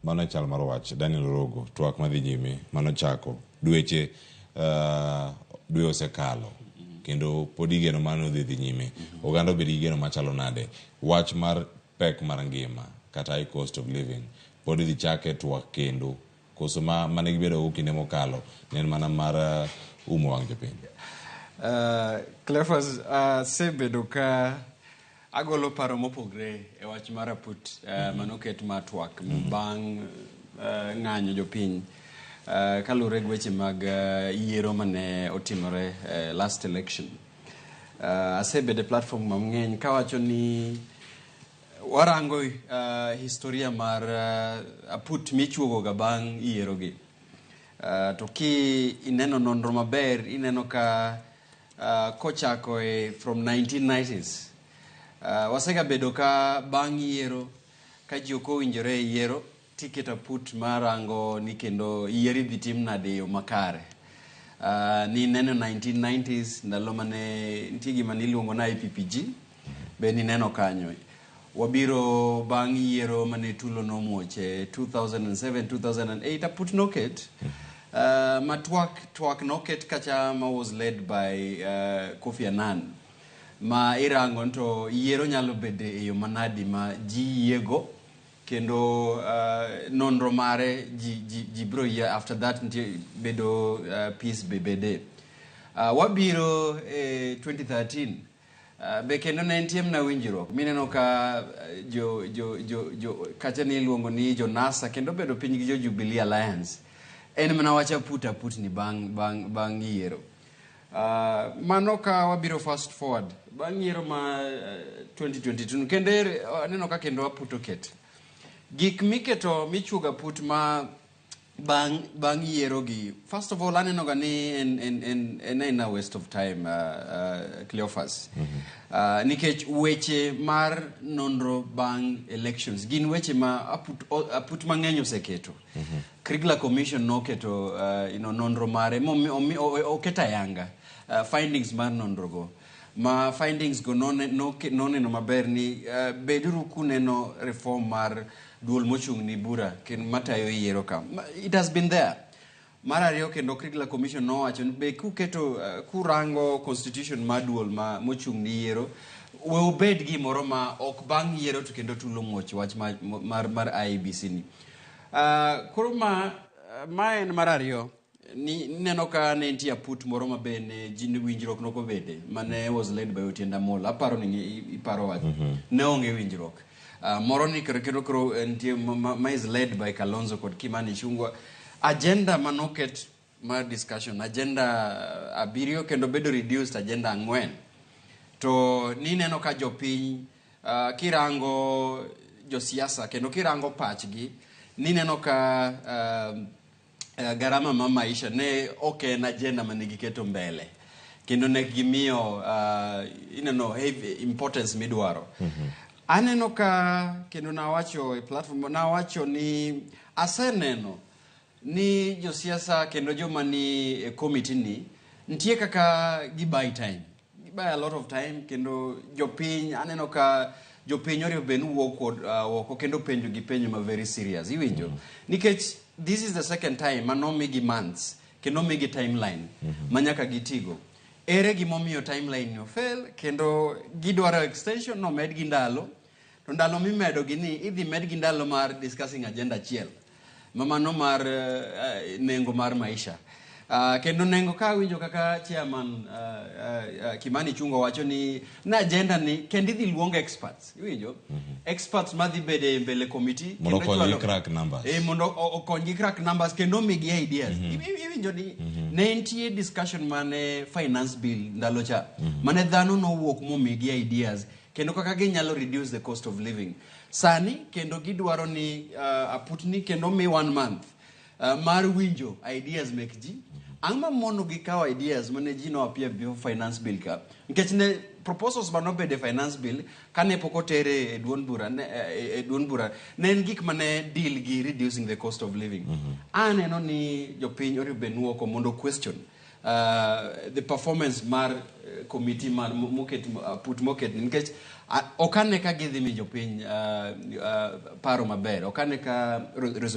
Mano e chal mar wach. Daniel Orogo, twak madhi nyime manochako dweche dwe osekalo kendo pod igeno mano dhi dhi nyime. Oganda obed gi geno machalo nade? Wach mar pek mar ngima kata high cost of living pod idhi chake twak kendo koso ma mane gibedo go kinde mokalo ne en mana mar umo wang' jopiny. Cleophas, asebedo ka agolo paro mopogre e wach mar aput manoket mar twak bang' ng'anyo jopiny kaluwore gi weche mag yiero mane otimore last election. Asebedo e platform mang'eny kawacho ni warango historia mar aput michuogo ga bang' yiero gi. To ki ineno nonro maber ineno ka kochako e from 1990s wasegabedo ka bang' yiero ka ji ok owinjore e yiero tiketo aput marango ni kendo yiero idhi tim nade e yo makare. Ni neno 1990s ndalo mane nitie gima niluongo ni IPPG be nineno kanyo. Wabiro bang' yiero mane tulo nomuoch e 2007 2008 aput noket ma twak twak noket kacha ma was led by Kofi Annan ma irango ni to yiero nyalo bedo e yo manadi ma ji yiego kendo nonro mare ji biro yie after that nitie bedo peace be bede. Wabiro e 2013 be kendo ne nitie mana winjruok mineno ka jo kacha ni iluongo ni jo NASA kendo bedo piny gi jo Jubilee Alliance en mana wach aput aput ni bang' yiero. Mano ka wabiro fast forward bang' yiero ma 2022 kendo aneno ka kendo aput oket gik miketo michuogo aput ma bang' yiero gi. First of all, aneno ga ni en en a waste of time, Cleophas, nikech weche mar nonro bang' elections gin weche ma aput mang'eny oseketo. Kriegler Commission noketo nonro mare oketo ayanga findings mar nonro go ma findings go noneno maber ni beduru kuneno reform mar duol mochung' ni bura kendo matayo yiero ka. It has been there. Mar ariyo kendo Kriegler Commission nowacho ni be kuketo kurango constitution mar duol ma mochung' ni yiero we obed gimoro ma ok bang' yiero to kendo tulo muoch wach mar IEBC ni. Koro ma en mar ariyo ni neno ka ne nitie aput moro ma be ne ji winjruok nokobede mane was led by Otiende Amollo. Aparo ni iparo wach ne onge winjruok moro ni koro nitie ma is led by Kalonzo kod Kimani Ichung'wa. Agenda manoket mar discussion agenda abiriyo kendo bedo reduced agenda ang'wen to nineno ka jopiny kirango josiasa kendo kirango pachgi nineno ka gharama ma maisha ne ok en agenda mane giketo mbele kendo ne gimiyo ineno heavy importance midwaro. Aneno ka kendo nawacho e platform nawacho ni aseneno ni josiasa kendo joma ni e committee ni nitie kaka gi buy time, gi buy a lot of time kendo jopiny aneno ka jopiny oriwo bed ni wuok oko kendo penjo gi penjo ma very serious iwinjo nikech this is the second time manomigi months kendo omigi timeline ma nyaka gitigo. Ere gimomiyo timeline ni ofail kendo gidwaro extension nomed gi ndalo to ndalo mimedo gi ni idhi med gi ndalo mar discussing agenda achiel ma mano mar nengo mar maisha. Kendo nengo ka awinjo kaka chairman Kimani Ichung'wa wacho ni na agenda ni kendo idhi luong experts iwinjo experts madhi bedo e mbele committee mondo kendo okonygi chwalo- crack numbers. Mondo okonygi crack numbers kendo omigi ideas. Iwinjo ni ne nitie discussion mane finance bill ndalo cha mane dhano nowuok momigi ideas kendo kaka ginyalo reduce the cost of living. Sani kendo gidwaro ni aputni kendo mi one month mar winjo ideas mek ji. Ang'o mamono gi kawo ideas mane ji no appear before finance bill ka nikech ne proposals manobedo e finance bill kane pok otere e duond bura ne, e duond bura ne en gik mane deal gi reducing the cost of living. Aneno ni jopiny onego bed ni oko mondo question the performance mar committee mar moket put moket nikech ok ane ka gidhi miyo jopiny paro maber, ok ane ka resolution.